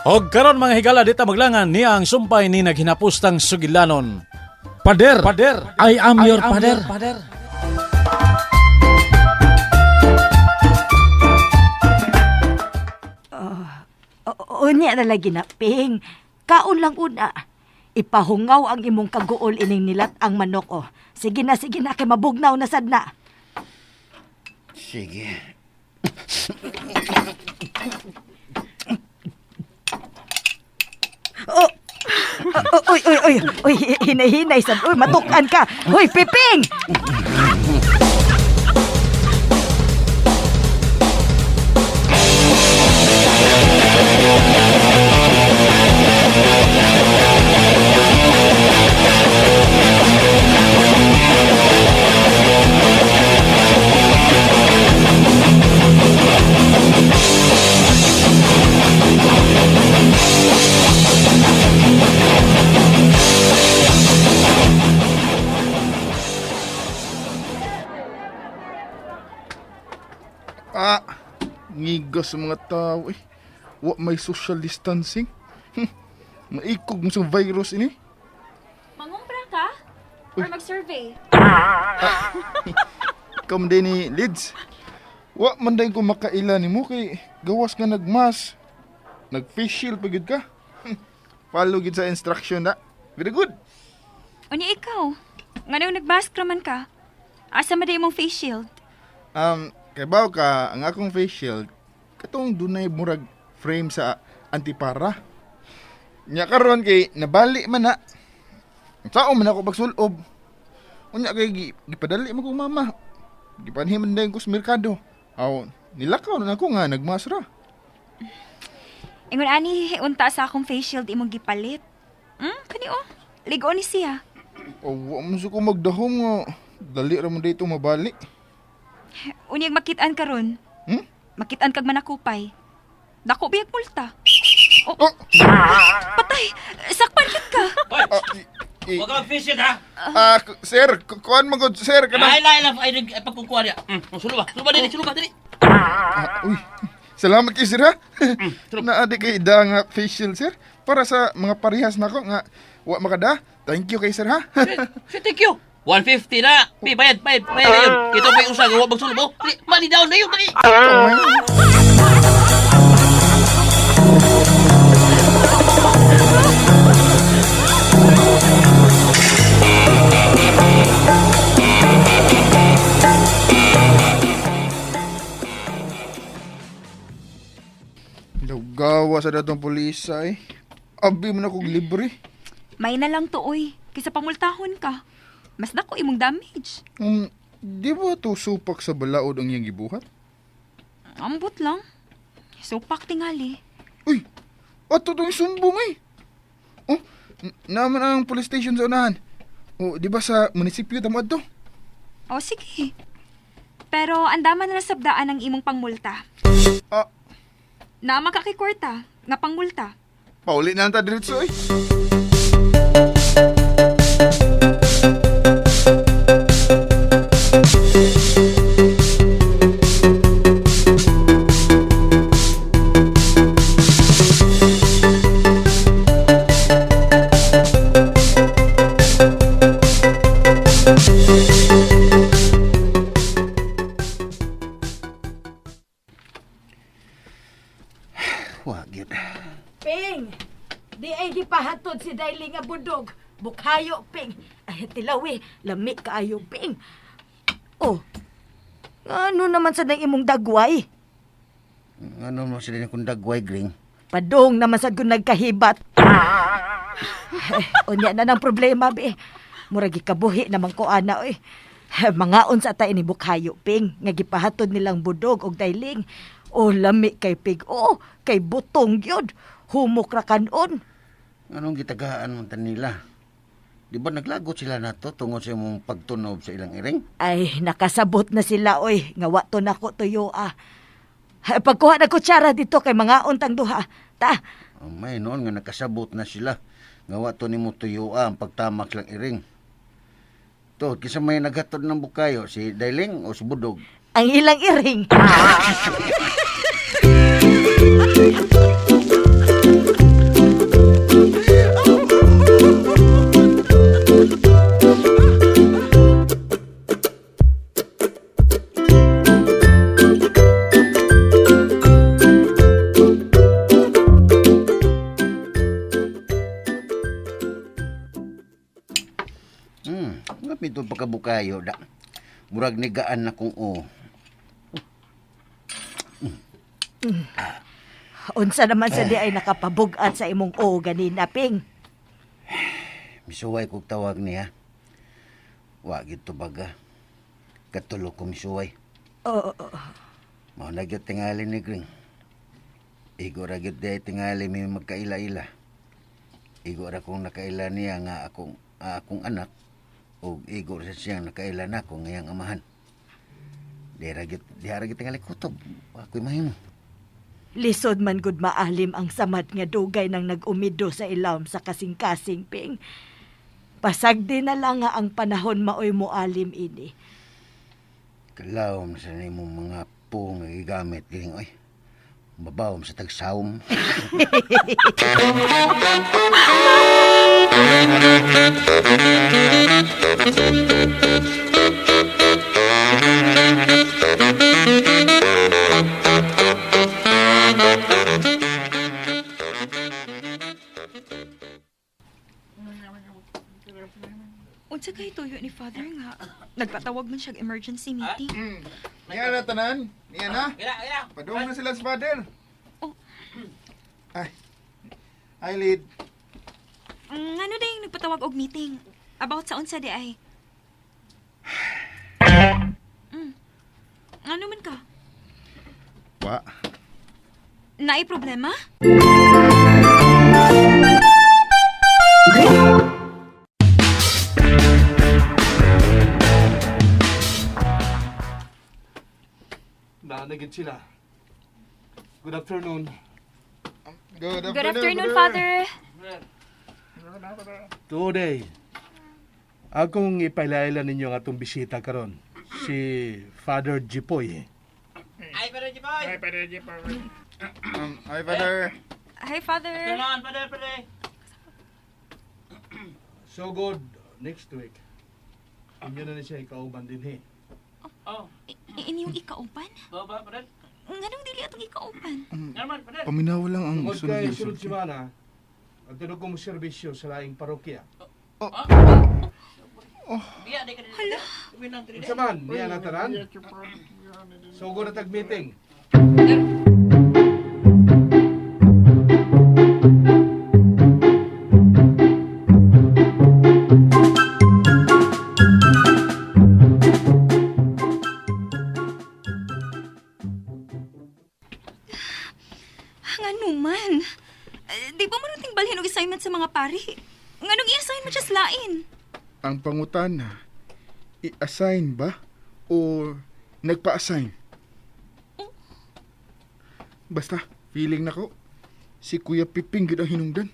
Og karon mga higala, dita maglangan niya ang sumpay ni naghinapustang sugilanon. Pader, pader, I am your pader. Pader. Unya na lagi na, Ping. Kaon lang una. Ipahungaw ang imong kaguol ining nilat ang manok, oh. Sige na, kay mabugnaw na sad na. Sige. Oh, oh, uy, uy, uy, uy, hinay-hinay sad. Uy, matukan ka. Uy, Piping! Ah, ngigas sa mga tao eh. Wa may social distancing. Maikog mo sa virus ini. Mangumpra ka? Or mag-survey? Ikaw man din ni Lids. Wa man din ko makaila nimo kay gawas nga nagmas. Nag-face shield pa gyud ka. Follow gyud sa instruction na. Very good. Unya ikaw? Ngano nag-mask raman ka? Asa man imong face shield? Kay bawo ka ang akong face shield katong dunay murag frame sa antipara. Nya karon kay nabali man na. Sao man ako pagsulob. Unya kay gipadali man kong mama. Gipanhi man dayon ko sa merkado. Aw, nilakaw na ako nga nagmasra. Ingon ani unta sa akong face shield imong gipalit. Kani oh. Ligo ni siya. O, wa man sa ko magdahom nga dali ra man dito mabali. Unyag makit-an karon. Hmm? Makit-an kag manakupay. Dako biyag multa. Oh, Oh, patay. Sakpan gyud ka. ah, i- Huwag ka mag-face shield, ha? ah, sir, kuan man gud sir kanang Ay, la, la, ay, ay, pagkukuha niya. Sulo ba? Sulo ba, dili, sulo ba, dili. Ah, uy, salamat kay sir ha. Naadi kay da nga face shield sir para sa mga parehas nako nga wa makada. Thank you kay sir ha. Sir, thank you. 150 na. Pi, bayad, bayad, bayad na yun. Kito pa yung usag, huwag magsulo mo. Dili, money down na yun, dali. Dawgawa sa datong pulisa eh. Abi man ako libre. May na lang tuoy kaysa pamultahon ka. Mas dako imong damage. Di ba to supak sa balaod ang iyang gibuhat? Ambot lang. Supak tingali. Uy, ato tong sumbong eh. Oh, naman ang police station sa unahan. Oh, di ba sa munisipyo tamo adto? O sige. Pero andaman na nasabdaan ang imong pangmulta. Ah, Naama ka kay kwarta, nga pangmulta. pauli na lang ta diretso eh. Wa gyud. Ping! Di ay gipahatod si Daily nga budog. Bukhayo, Ping. Ay, tilawi, lami kaayo, Ping. Oh, ano naman sa nang imong dagway? Ano mo sila kung dagway gring? Padong naman sad kung nagkahibat. Ay, unya na ng problema, be. Murag gikabuhi naman ko, ana, oy. Mga unsa ta ini bukhayo, Ping, nga gipahatod nilang budog og dayling. O lami kay Pig, o kay butong gyud. Humok ra kanon. Anong gitagaan man ta nila? Di ba naglagot sila nato tungod sa imong pagtunob sa ilang iring? Ay, nakasabot na sila, oy. Nga wa to nako tuyo, ah. Ay, pagkuha na kutsara dito kay mga untang duha. Ta, Oh, may noon nga nakasabot na sila. Nga wa to nimo tuyoa ang pagtamak lang iring. To, kisa may naghatod ng bukayo, si Dailing o si Budog? ang ilang iring. Nga pito pagkabukayo da. Murag nigaan na kong o. Unsa naman sa di ay nakapabugat sa imong o ganina, Ping. Misuway kog tawag niya. Wa gid to baga. Katulo ko misuway. Oo. Mao na gyud tingali ni Gring. Igo ra gyud diay tingali mi magkaila-ila. Igo ra kong nakaila niya nga akong anak ug igo ra siyang nakaila nako nga iyang amahan. Di ra gyud tingali kutob. Ako'y mahimo. Lisod man gud maalim ang samad nga dugay nang nag-umido sa ilawom sa kasing-kasing, Ping. Pasagdi na lang nga ang panahon maoy moalim ini. Kalawom sa nimong mga po nga gigamit gining oy. Babawom sa tagsawom. Unsa kay tuyo ni Father nga nagpatawag man siya og emergency meeting. Niya na tanan. Niya na. Gila, gila. Padung na sila sa father. Oh. Ay. Ay, lead. Ano dayong nagpatawag og meeting? About sa unsa di ay? Ano man ka? Wa. Naay problema? Nanagid sila. Good afternoon. Good afternoon, Good afternoon, Father. Today, akong ipailaila ninyo ang atong bisita karon, si Father Jipoy. Ay, Father Jipoy. Hi, Father. Hi, Father. Afternoon, Father, Father. So good next week. Inyo na ni siya ikauban din he. Oh, Inyong ikauban? go ba, Father? Nganong dili atong ikauban? Norman, Father. Paminaw lang ang Tungod sunod kay yung sunod sulti. semana, ang tunog kong serbisyo sa laing parokya. Biya, di ka dili. Hala. Unsa man, niya nataran? So good na tag-meeting. Ngano man? Di ba man nating balhin og assignment sa mga pari? Nganong i-assign mo siya sa lain? Ang pangutana, i-assign ba o nagpa-assign? Basta, feeling nako, si Kuya Piping gid ang hinungdan.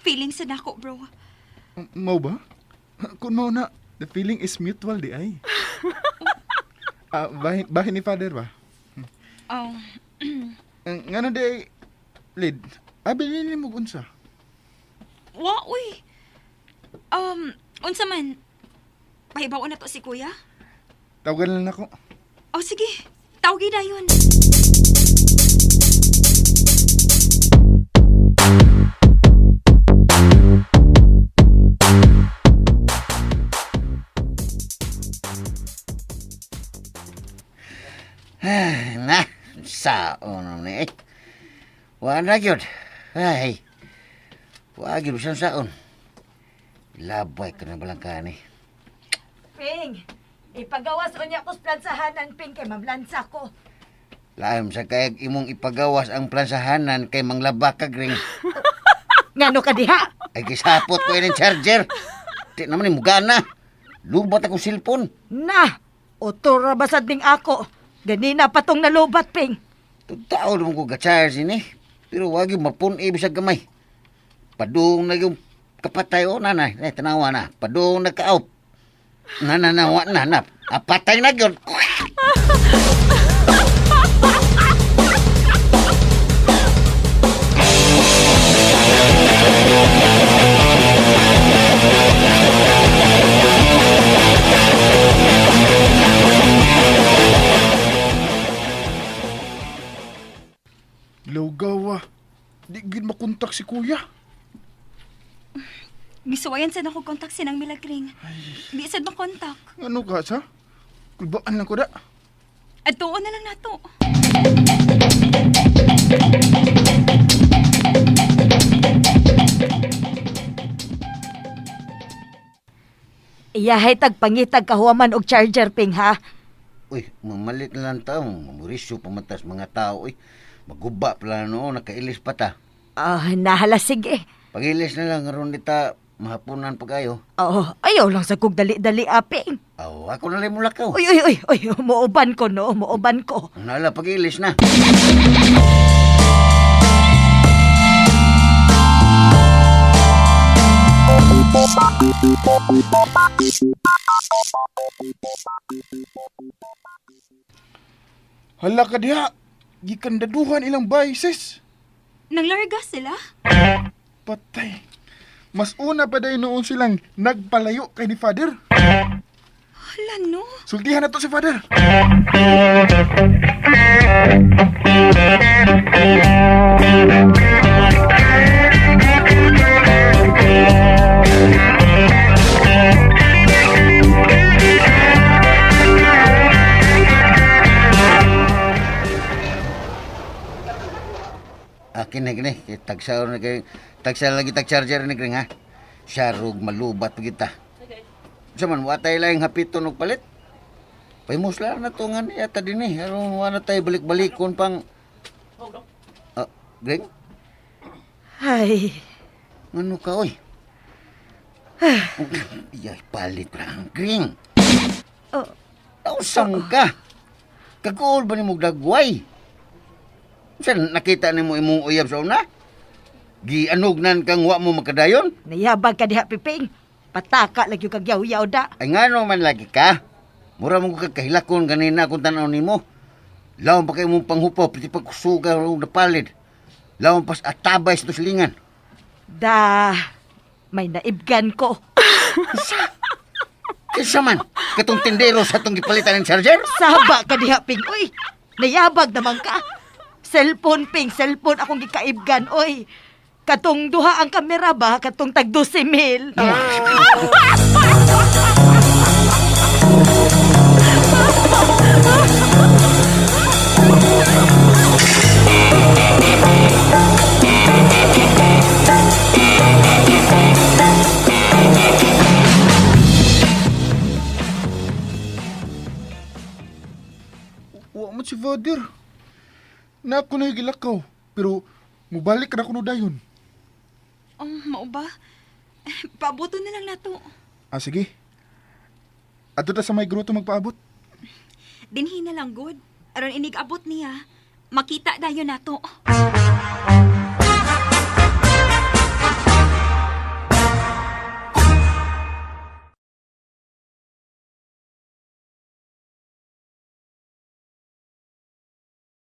Feeling sa nako, bro. Mao ba? Kung mao na, the feeling is mutual di ay. Bahin ni Father ba? Oh, Ngano di ay, Lid, abi nini mo unsa? wa uy. Unsa man? Pahibaw na to si Kuya? Tawagan lang nako. Oh, sige. Tawgi dayon. Na, saon ni eh. Wa na gyud. Ay. Wa gyud bisan saon. Labay ka na balang kani. Ping, ipagawas unya ko sa plansahanan, Ping, kay mamlansa ko. Laom sa kayag imong ipagawas ang plansahanan kay manglaba ka gring. Ngano ka diha? Ay gisapot ko ining charger. Di naman ni mugana. Lubat akong cellphone. Na, utor ra basad ning ako. Ganina patong nalubat, Ping. Tao naman ko ga-charge ini. Pero wag yung mapun-i bisag gamay. Padung na yung kapatay o nanay. Eh, tanawa na. Padung na ka-out. Na na na wa na na. Apatay na yun. Lawgawa, di gid makontak si Kuya. Gisuwayan sad ako kontak sinang Milagring. Di sad makontak. Ano ka sa? Kulbaan lang ko da. Adtuon na lang nato. Iyahay tagpangitag kahuwaman og charger, Ping, ha? Uy, mamalit na lang tao. Mamurisyo pamatas mga tao. Uy, maguba pala no, nakailis pa ta. Ah, nahala, sige. Pagilis na lang, aron dita mahapunan pa kayo. Oo, ayaw lang sa kog dali-dali, aping. Aw, ako na lang mulakaw. Uy, uy, uy, uy, muuban ko, no? Muuban ko. Nala, pagilis na. Hala ka diha. Gikandaduhan ilang bay, sis. Nanglarga sila? Patay. Mas una pa dahil noon silang nagpalayo kay ni Father. Hala no. Sultihan na to si Father. Akin na gini, tagsa na kay tagsa lagi tag charger ni kring ha. Siyarog malubat pa kita. Sa man wa tay laing hapiton og palit. Paymuslar na to nga niya ta dinhi. Aron wa na tay balik-balikon pang Ah, Greg, Ay, ngano ka oy? Iyay, palit ra ang Green. oh, Nausang ka. Kaguol ba nimo dagway? Saan nakita nimo imong uyab sa una? Gianugnan kang wa mo makadayon? nayabag ka diha, Piping. Pataka lagi kag yaw-yaw da. Ay ngano man lagi ka? Mura mo ka kahilakon ganina kung tanaw nimo. Lawon pa kay mong panghupaw, pati pagkusuga og napalid. Lawon pas atabay sa tuslingan. Da, may naibgan ko. Kinsa man, katong tindero sa atong gipalitan ng charger? Saba ka diha, Ping. Uy, nayabag naman ka. Cellphone, Ping. Cellphone akong gikaibgan, oy. Katong duha ang kamera ba? Katong tag 12 mil. Wa man si Father. Na ako na gilakaw. Pero mubalik ra kuno dayon. Oh, mao ba? Paabuto na lang nato. Ah, sige. Adto ta sa may gruto magpaabot. Dinhi na lang good. Aron inig abot niya. Makita dayon nato.